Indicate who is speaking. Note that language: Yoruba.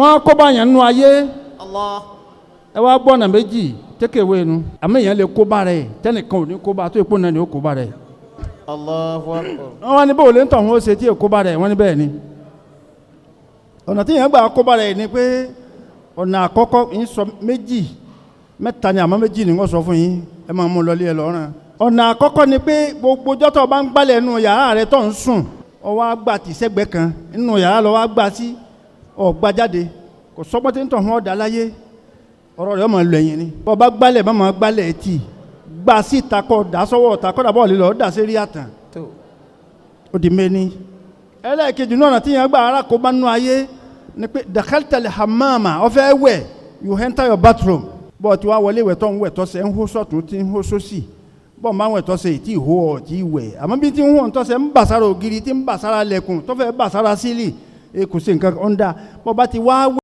Speaker 1: Wọ́n kó bá yẹn nínú ayé.
Speaker 2: Allah.
Speaker 1: Ẹ wá gbọ́ ọ̀nà méjì tékèwé nu, àmọ́ èèyàn lè kó bá rẹ̀, tẹ́nìkan ò ní kó bá tó ipò náà ni ó kó bá rẹ̀.
Speaker 2: Allahu akbar.
Speaker 1: Wọ́n wá ní báwo lè ń tọ̀ wọ́n ó ṣe tí èkó bá rẹ̀? Wọ́n ní bẹ́ẹ̀ ni, ọ̀nà tí èèyàn gbà kó bá rẹ̀ ni pé ọ̀nà àkọ́kọ́ ń sọ méjì, mẹ́ta ni, àmọ́ méjì ni wọ́n sọ fún yín, ẹ máa mú lọlé ẹ lọ́rùn. Ọ̀nà àkọ́kọ́ ni pé gbogbo jọ́tọ̀ bá ń gbálẹ̀ nínú yàrá rẹ tó ń sùn, ó wá gbà tì sẹ́gbẹ́ kan nínú yàrá lọ, wá gbà sí ó gbà jáde, kò sọ́gbọ́n tí ń tọ̀ wọ́n ọ̀dà láyé, ọ̀rọ̀ rẹ̀ ọmọ lọ ẹ̀yìn ni. Bọ́ bá gbálẹ̀, má máa gbálẹ̀ tì, gbà sí ìtakọ̀, dà sọ́wọ́ ọ̀tà kọ́dà bọ́ọ̀lì lọ́ọ́ dà sí rí àtàn.
Speaker 2: Tó.
Speaker 1: Ó di méní. Ẹlẹ́ẹ̀kejì náà tí yẹn gba ara kó bá nú ayé ni pé dakhalta al-hammama, ó fẹ́ wẹ̀, you enter your bathroom, bọ́ọ̀ tí wàá wọlé ìwẹ̀ tó ń wẹ̀ tọ́sẹ̀ ń hó sọ́tún tí ń hó sósì, bọ́ọ̀ máa ń wẹ̀ tọ́sẹ̀ tí ìhó ọ̀ tí wẹ̀, àmọ́ bí tí ń hó tọ́sẹ̀ ń bà sára ògiri, tí ń bà sára lẹ̀kùn, tó fẹ́ bà sára sílì, kò sí nǹkan ọ̀ndà bọ́ọ̀ bá ti wá wẹ̀.